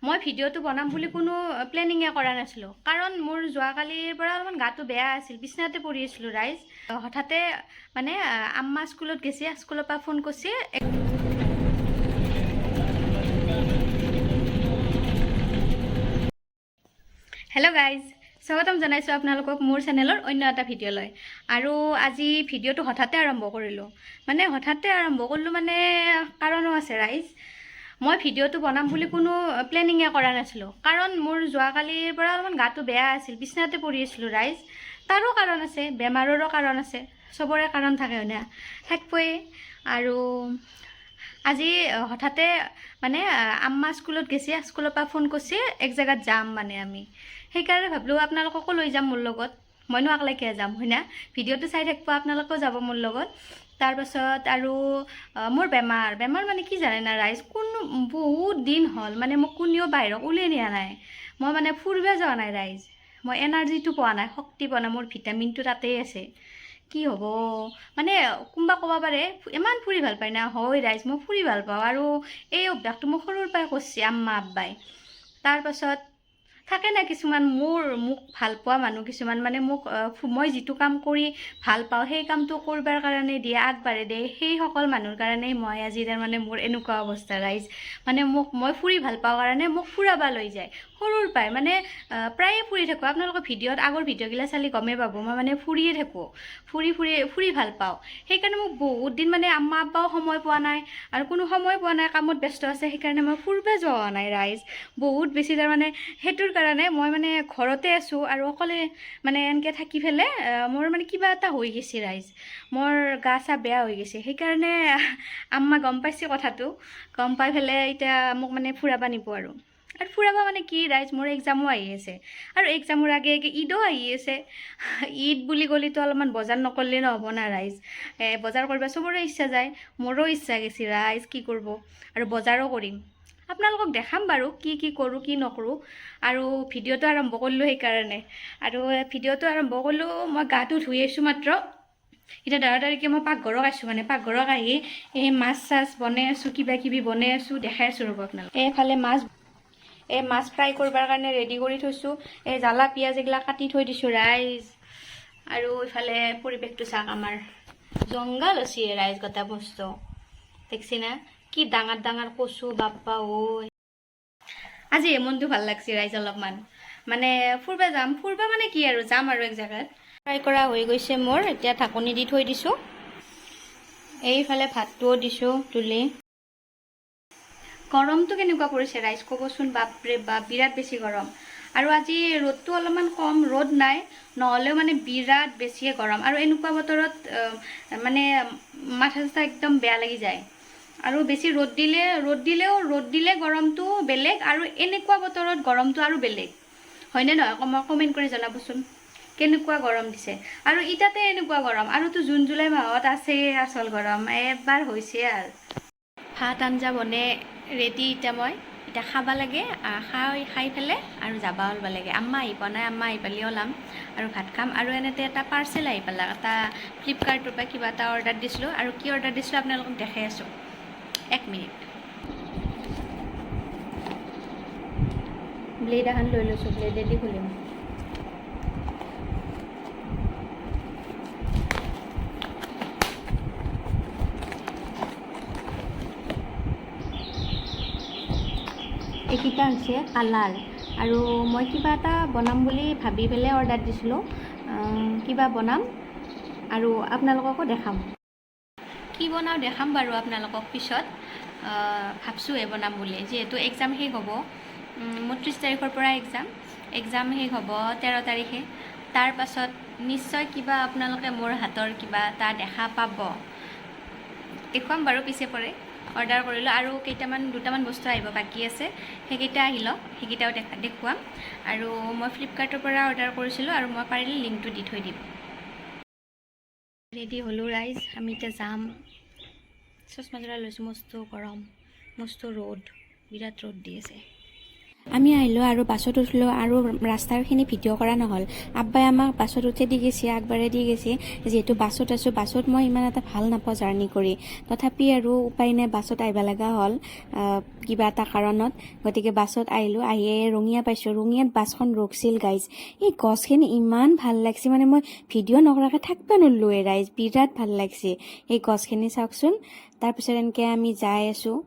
মই ভিডিঅ'টো বনাম বুলি কোনো প্লেনিঙে কৰা নাছিলোঁ, কাৰণ মোৰ যোৱাকালিৰ পৰা অলপমান গাটো বেয়া আছিল, বিচনাতে পৰি আছিলোঁ ৰাইজ। হঠাতে মানে আম্মা স্কুলত গৈছে, স্কুলৰ পৰা ফোন কৰিছে। হেল্ল' গাইজ, স্বাগতম জনাইছোঁ আপোনালোকক মোৰ চেনেলৰ অন্য এটা ভিডিঅ'লৈ। আৰু আজি ভিডিঅ'টো হঠাতে আৰম্ভ কৰিলোঁ, মানে হঠাতে আৰম্ভ কৰিলোঁ মানে কাৰণো আছে ৰাইজ। মই ভিডিঅ'টো বনাম বুলি কোনো প্লেনিঙে কৰা নাছিলোঁ, কাৰণ মোৰ যোৱাকালিৰ পৰা অলপমান গাটো বেয়া আছিল, বিচনাতে পৰি আছিলোঁ ৰাইজ। তাৰো কাৰণ আছে, বেমাৰৰো কাৰণ আছে, চবৰে কাৰণ থাকে হয়নে, থাকিবই। আৰু আজি হঠাতে মানে আম্মা স্কুলত গৈছে, স্কুলৰ পৰা ফোন কৰিছে, এক জেগাত যাম মানে আমি। সেইকাৰণে ভাবিলোঁ আপোনালোককো লৈ যাম মোৰ লগত, মইনো অকলে যাম হয় না? ভিডিঅ'টো চাই থাকিব, আপোনালোকেও যাব মোৰ লগত। তাৰপাছত আৰু মোৰ বেমাৰ, বেমাৰ মানে কি জানে না ৰাইজ, কোনো বহুত দিন হ'ল মানে মোক কোনেও বাহিৰক উলিয়াই নিয়া নাই, মই মানে ফুৰিব যোৱা নাই ৰাইজ। মই এনাৰ্জিটো পোৱা নাই, শক্তি পোৱা নাই, মোৰ ভিটামিনটো তাতেই আছে। কি হ'ব মানে, কোনোবা ক'ব পাৰে ইমান ফুৰি ভাল পায় না? হয় ৰাইজ, মই ফুৰি ভাল পাওঁ আৰু এই অভ্যাসটো মই সৰুৰ পৰাই কৰিছে আম্মা আব্বাই। তাৰপাছত থাকে না কিছুমান মোক ভাল পোৱা মানুহ কিছুমান, মানে মোক মই যিটো কাম কৰি ভাল পাওঁ সেই কামটো কৰিবাৰ কাৰণে দিয়ে, আগবাঢ়ি দিয়ে, সেইসকল মানুহৰ কাৰণেই মই আজি তাৰমানে মোৰ এনেকুৱা অৱস্থা ৰাইজ। মানে মোক মই ফুৰি ভাল পাওঁ কাৰণে মোক ফুৰাবা লৈ যায় সৰুৰ পৰাই, মানে প্ৰায়ে ফুৰি থাকোঁ। আপোনালোকৰ ভিডিঅ'ত আগৰ ভিডিঅ'গিলা চালি গমেই পাব, মই মানে ফুৰিয়ে থাকোঁ, ফুৰি ফুৰি ফুৰি ভাল পাওঁ। সেইকাৰণে মোক বহুত দিন মানে আম্মা আব্বাও সময় পোৱা নাই আৰু কোনো সময় পোৱা নাই, কামত ব্যস্ত আছে, সেইকাৰণে মই ফুৰিব যোৱা নাই ৰাইজ। বহুত বেছি তাৰমানে সেইটোৰ কাৰণে মই মানে ঘৰতে আছোঁ আৰু অকলে মানে এনেকৈ থাকি পেলাই মোৰ মানে কিবা এটা হৈ গৈছে ৰাইজ, মোৰ গা চা বেয়া হৈ গৈছে। সেইকাৰণে আম্মা গম পাইছে কথাটো, গম পাই পেলাই এতিয়া মোক মানে ফুৰাব নিব। আৰু আৰু ফুৰাব মানে কি ৰাইজ, মোৰ এক্সামো আহি আছে আৰু এক্সামৰ আগে আগে ঈদো আহি আছে। ঈদ বুলি ক'লেতো অলপমান বজাৰ নকৰিলে নহ'ব না ৰাইজ। বজাৰ কৰিব চবৰে ইচ্ছা যায়, মোৰো ইচ্ছা গৈছে ৰাইজ, কি কৰিব। আৰু বজাৰো কৰিম, আপোনালোকক দেখাম বাৰু কি কি কৰোঁ কি নকৰোঁ। আৰু ভিডিঅ'টো আৰম্ভ কৰিলোঁ সেইকাৰণে, আৰু ভিডিঅ'টো আৰম্ভ কৰিলোঁ, মই গাটো ধুই আহিছোঁ মাত্ৰ। এতিয়া তাড়াতাড়িকৈ মই পাকঘৰত আহিছোঁ, মানে পাকঘৰত আহি এই মাছ চাছ বনাই আছোঁ, কিবা কিবি বনাই আছোঁ, দেখাই আছোঁ ৰ'ব আপোনালোক। এইফালে মাছ, এই মাছ ফ্ৰাই কৰিবাৰ কাৰণে ৰেডি কৰি থৈছোঁ, এই জ্বালা পিঁয়াজ এইগিলা কাটি থৈ দিছোঁ ৰাইজ। আৰু ইফালে পৰিৱেশটো চাওক, আমাৰ জংঘল আছে ৰাইজ, গোটা বস্তু দেখছি না, কি ডাঙৰ ডাঙৰ কচু, বাপ্পা ঐ। আজি মনটো ভাল লাগছে ৰাইজ অলপমান, মানে ফুৰবা যাম, ফুৰবা মানে কি আৰু যাম আৰু এক জেগাত। ফ্ৰাই কৰা হৈ গৈছে মোৰ, এতিয়া ঢাকনি দি থৈ দিছোঁ। এইফালে ভাতটোও দিছোঁ তুলি। গৰমটো কেনেকুৱা পৰিছে ৰাইজ ক'বচোন, বাপৰে বাপ, বিৰাট বেছি গৰম। আৰু আজি ৰ'দটো অলপমান কম, ৰ'দ নাই, নহ'লেও মানে বিৰাট বেছিয়ে গৰম। আৰু এনেকুৱা বতৰত মানে মাথা চাথা একদম বেয়া লাগি যায়। আৰু বেছি ৰ'দ দিলেও, ৰ'দ দিলে গৰমটো বেলেগ আৰু এনেকুৱা বতৰত গৰমটো আৰু বেলেগ, হয়নে নহয়? কমেণ্ট কৰি জনাবচোন কেনেকুৱা গৰম দিছে। আৰু ইটাতে এনেকুৱা গৰম, আৰুতো জুন জুলাই মাহত আছেই আচল গৰম, এবাৰ হৈছে। আৰু ভাত আঞ্জা বনে ৰেডি, এতিয়া মই এতিয়া খাব লাগে, খাই খাই পেলাই আৰু যাবা ওলবা লাগে। আম্মা আহি পোৱা নাই, আম্মা আহি পালি ওলাম আৰু ভাত খাম। আৰু এনেতে এটা পাৰ্চেল আহি পালাক, এটা ফ্লিপকাৰ্টৰ পৰা কিবা এটা অৰ্ডাৰ দিছিলোঁ, আৰু কি অৰ্ডাৰ দিছিলোঁ আপোনালোকক দেখাই আছোঁ, এক মিনিট। ব্লেড এখন লৈ লৈছোঁ, ব্লেডেদি খুলিম। এইকেইটা হৈছে কালাৰ, আৰু মই কিবা এটা বনাম বুলি ভাবি পেলাই অৰ্ডাৰ দিছিলোঁ, কিবা বনাম আৰু আপোনালোককো দেখাম, কি বনাওঁ দেখাম বাৰু আপোনালোকক পিছত। ভাবছোঁহে বনাম বুলি, যিহেতু এক্সাম শেষ হ'ব মোৰ 30 তাৰিখৰ পৰা এক্সাম, এক্সাম শেষ হ'ব 13 তাৰিখে, তাৰ পাছত নিশ্চয় কিবা আপোনালোকে মোৰ হাতৰ কিবা এটা দেখা পাব, দেখুৱাম বাৰু পিছে পৰে। অৰ্ডাৰ কৰিলোঁ আৰু কেইটামান দুটামান বস্তু আহিব বাকী আছে, সেইকেইটা আহি লওক, সেইকেইটাও দেখুৱাম। আৰু মই ফ্লিপকাৰ্টৰ পৰা অৰ্ডাৰ কৰিছিলোঁ আৰু মই পাৰিলে লিংকটো দি থৈ দিম। ৰেডি হ'লোঁ ৰাইজ, আমি এতিয়া যাম। চশমা যোৰা লৈছোঁ, মস্ত গৰম, মস্ত ৰ'দ, বিৰাট ৰ'দ দি আছে। আমি আহিলোঁ আৰু বাছত উঠিলোঁ আৰু ৰাস্তাৰখিনি ভিডিঅ' কৰা নহ'ল। আব্বাই আমাক বাছত উঠি দি গৈছে, আগবাঢ়াই দি গৈছে। যিহেতু বাছত আছোঁ, বাছত মই ইমান এটা ভাল নাপাওঁ জাৰ্ণি কৰি। তথাপি আৰু উপায় নাই, বাছত আহিব লগা হ'ল কিবা এটা কাৰণত। গতিকে বাছত আহিলোঁ, আহিয়ে ৰঙিয়া পাইছোঁ। ৰঙিয়াত বাছখন ৰখছিল গাইজ। এই গছখিনি ইমান ভাল লাগছে, মানে মই ভিডিঅ' নকৰাকৈ থাকিব নোৱাৰিলোঁৱে ৰাইজ। বিৰাট ভাল লাগছে এই গছখিনি, চাওকচোন। তাৰপিছত এনেকৈ আমি যাই আছোঁ।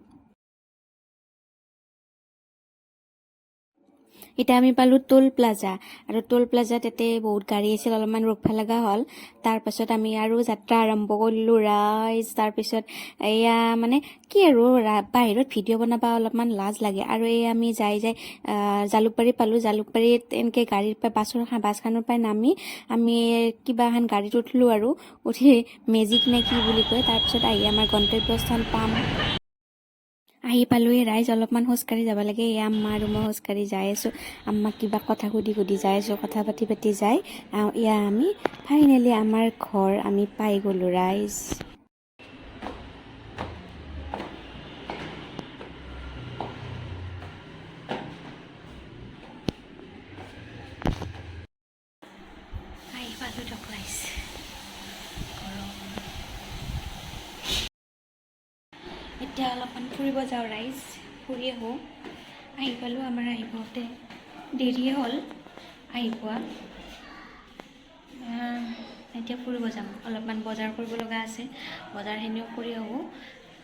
এতিয়া আমি পালোঁ টোল প্লাজা আৰু টোল প্লাজা তাতে বহুত গাড়ী আছিল, অলপমান ৰখিব লগা হ'ল। তাৰপাছত আমি আৰু যাত্ৰা আৰম্ভ কৰিলোঁ ৰাইজ। তাৰপিছত এয়া মানে কি আৰু, বাহিৰত ভিডিঅ' বনাব অলপমান লাজ লাগে। আৰু এই আমি যাই যাই জালুকবাৰী পালোঁ। জালুকবাৰীত এনেকৈ গাড়ীৰ পৰা বাছখনৰ পৰা নামি আমি কিবা এখন গাড়ীত উঠিলোঁ আৰু উঠি মেজিক নে কি বুলি কয়। তাৰপিছত আহি আমাৰ গন্তব্যস্থান পাম। আহি পালোঁৱেই ৰাইজ। অলপমান খোজকাঢ়ি যাব লাগে। এই আম্মা আৰু মই খোজকাঢ়ি যাই আছোঁ। আম্মাক কিবা কথা সুধি সুধি যাই আছোঁ, কথা পাতি পাতি যাই এয়া আমি ফাইনেলি আমাৰ ঘৰ আমি পাই গ'লোঁ ৰাইজ। আহি পালোঁ দিয়ক ৰাইজ। গৰম। এতিয়া অলপমান ফুৰিব যাওঁ ৰাইজ, ফুৰি আহোঁ। আহি পালোঁ। আমাৰ আহি পাওঁতে দেৰিয়ে হ'ল আহি পোৱা। এতিয়া ফুৰিব যাম। অলপমান বজাৰ কৰিব লগা আছে, বজাৰখিনিও কৰি আহোঁ।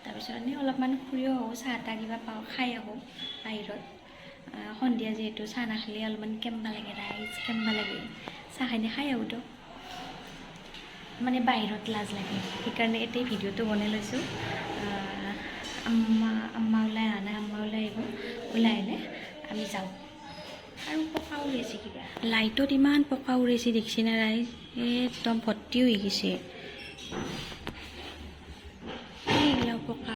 তাৰপিছত এনেই অলপমান ফুৰিও আহোঁ, চাহ তাহ কিবা পাওঁ খাই আহোঁ বাহিৰত। সন্ধিয়া যিহেতু চাহ নাখালে অলপমান কেম্বা লাগে ৰাইজ, কেম্বা লাগে। চাহখিনি খাই আহোঁ দিয়ক। মানে বাহিৰত লাজ লাগে, সেইকাৰণে এতিয়া ভিডিঅ'টো বনাই লৈছোঁ। আম্মা আম্মা ওলাই অহা নাই, আম্মা ওলাই আহিব। ওলাই আহিলে আমি যাওঁ। আৰু পকা উৰিছে কিবা লাইটত, ইমান পকা উৰিছে, দেখছি না ৰাইজ? একদম ভৰ্তি হৈ গৈছে এইগিলা পকা।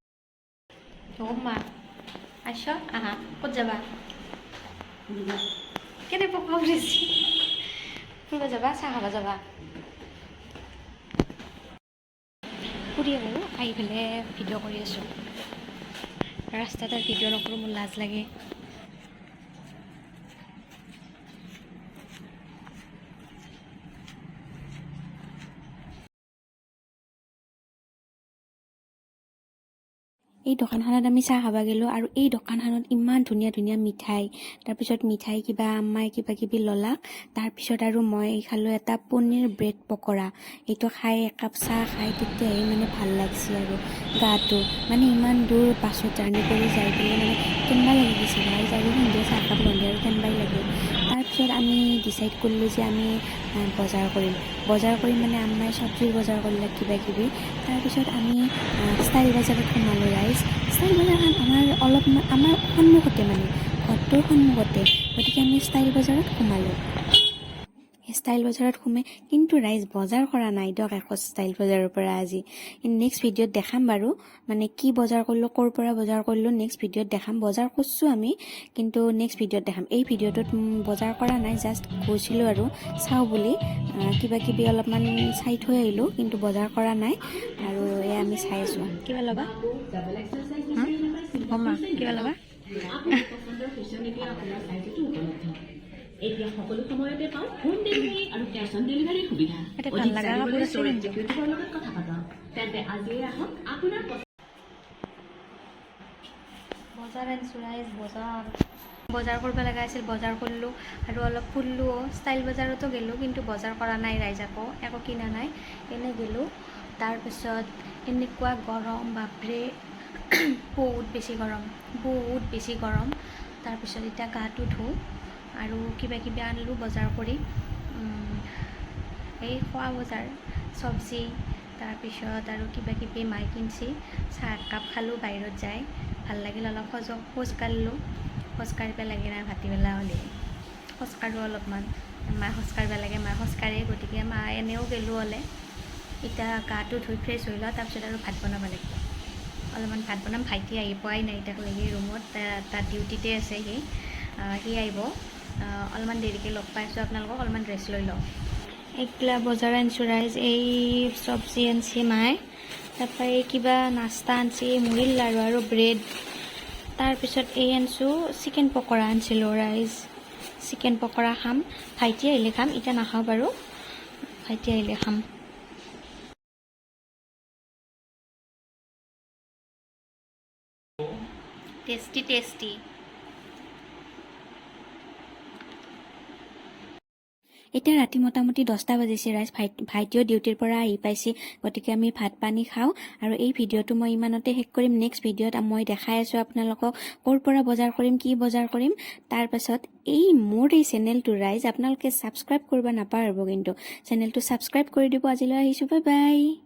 অ' মা, আইছ, আহা। ক'ত যাবা? কেনে পকা উৰিছে। ফুৰিব যাবা? চাহ খাব যাবা? ফুৰি আহোঁ, আহি পেলাই ভিডিঅ' কৰি আছোঁ। ৰাস্তাত আৰু ভিডিঅ' নকৰোঁ, মোৰ লাজ লাগে। এই দোকানখনত আমি চাহ খাব গ'লোঁ আৰু এই দোকানখনত ইমান ধুনীয়া ধুনীয়া মিঠাই। তাৰপিছত মিঠাই কিবা আম্মাই কিবা কিবি ল'লাক। তাৰপিছত আৰু মই খালোঁ এটা পনীৰ ব্ৰেড পকৰা। এইটো খাই, একাপ চাহ খাই তেতিয়াহে মানে ভাল লাগছে আৰু গাটো। মানে ইমান দূৰ বাছত জাৰ্ণি কৰি যাই পেলাই মানে কেনেবা লাগি গৈছে ৰাইজ। আৰু সন্ধিয়া চাহকাপ ল'লে আৰু কেনেবাই লাগে। তাৰপিছত আমি ডিচাইড কৰিলোঁ যে আমি বজাৰ কৰিম। বজাৰ কৰিম মানে আম্মাই চব্জিৰ বজাৰ কৰিলে কিবা কিবি। তাৰপিছত আমি ষ্টাইল বজাৰত সোমালোঁ ৰাইজ। ষ্টাইল বজাৰখন আমাৰ অলপ আমাৰ সন্মুখতে, মানে ঘৰটোৰ সন্মুখতে। গতিকে আমি ষ্টাইল বজাৰত সোমালোঁ। ষ্টাইল বজাৰত সোমাই কিন্তু ৰাইজ বজাৰ কৰা নাই দিয়ক একো ষ্টাইল বজাৰৰ পৰা। আজি নেক্সট ভিডিঅ'ত দেখাম বাৰু, মানে কি বজাৰ কৰিলোঁ, ক'ৰ পৰা বজাৰ কৰিলোঁ, নেক্সট ভিডিঅ'ত দেখাম। বজাৰ কৰিছোঁ আমি, কিন্তু নেক্সট ভিডিঅ'ত দেখাম। এই ভিডিঅ'টোত বজাৰ কৰা নাই, জাষ্ট গৈছিলোঁ আৰু চাওঁ বুলি। কিবা কিবি অলপমান চাই থৈ আহিলোঁ, কিন্তু বজাৰ কৰা নাই। আৰু এয়া আমি চাই আছোঁ। কিবা ল'বা মা? কিবা ল'বা? পচন্দৰ ফেশ্বন এতিয়া আপোনাৰ চাইজতো উপলব্ধ। এতিয়া সকলো সময়তে পাওঁ হোম ডেলিভাৰী আৰু কেছ অন ডেলিভাৰীৰ সুবিধা। ইয়াতে ভাল অধিক লগা জানিবলৈ কাপোৰ আছে ষ্ট'ৰ কিন্তু। এক্সিকিউটিভৰ লগত কথা পাতক। তেন্তে আজিয়ে আহক আপোনাৰ বজাৰ আনিছোঁ ৰাইজ। বজাৰ বজাৰ কৰিব লগা আছিল, বজাৰ কৰিলোঁ আৰু অলপ ফুৰিলোঁও। ষ্টাইল বজাৰতো গ'লোঁ, কিন্তু বজাৰ কৰা নাই ৰাইজ, আকৌ একো কিনা নাই, এনেই গ'লোঁ। তাৰপিছত এনেকুৱা গৰম, বাপৰে, বহুত বেছি গৰম, বহুত বেছি গৰম। তাৰপিছত এতিয়া গাটো ধুওঁ আৰু কিবা কিবি আনিলোঁ বজাৰ কৰি। এই খোৱা বজাৰ, চব্জি, তাৰপিছত আৰু কিবা কিবি মায়ে কিনছি। চাহ একাপ খালোঁ বাহিৰত যাই, ভাল লাগিল। অলপ খোজ কাঢ়িলোঁ। খোজ কাঢ়িব লাগে না ভাটিবেলা হ'লে? খোজকাঢ়োঁ অলপমান। মা খোজকাঢ়িব লাগে, মা খোজকাঢ়ে, গতিকে মা এনেও গ'লোঁ হ'লে। এতিয়া গাটো ধুই ফ্ৰেছ হৈ লওঁ, তাৰপিছত আৰু ভাত বনাব লাগিব। অলপমান ভাত বনাম। ভাইটি আহি পোৱাই নাই এতিয়ালৈকে ৰুমত, তাত ডিউটিতে আছে সি। সি আহিব অলপমান দেৰিকৈ। লগ পাইছোঁ আপোনালোকক, অলপমান ৰেষ্ট লৈ লওঁ। এইগিলা বজাৰ আনিছোঁ ৰাইজ। এই চব্জি আনিছে মায়ে, তাৰপৰা এই কিবা নাস্তা আনিছে, এই মুড়িৰ লাড়ু আৰু ব্ৰেড। তাৰপিছত এই আনিছোঁ চিকেন পকৰা আনিছিলোঁ ৰাইজ। চিকেন পকৰা খাম, ভাইটি আহিলে খাম, এতিয়া নাখাওঁ বাৰু, ভাইটি আহিলে খাম। Tasty tasty. এতিয়া ৰাতি মোটামুটি 10টা বাজিছে ৰাইজ। ভাইটিও ডিউটিৰ পৰা আহি পাইছে, গতিকে আমি ভাত পানী খাওঁ আৰু এই ভিডিঅ'টো মই ইমানতে শেষ কৰিম। নেক্সট ভিডিঅ'ত মই দেখাই আছোঁ আপোনালোকক ক'ৰ পৰা বজাৰ কৰিম, কি বজাৰ কৰিম। তাৰপাছত এই মোৰ এই চেনেলটো ৰাইজ আপোনালোকে ছাবস্ক্ৰাইব কৰিব নাপাহৰিব, কিন্তু চেনেলটো ছাবস্ক্ৰাইব কৰি দিব। আজিলৈ আহিছোঁ, বাই বাই।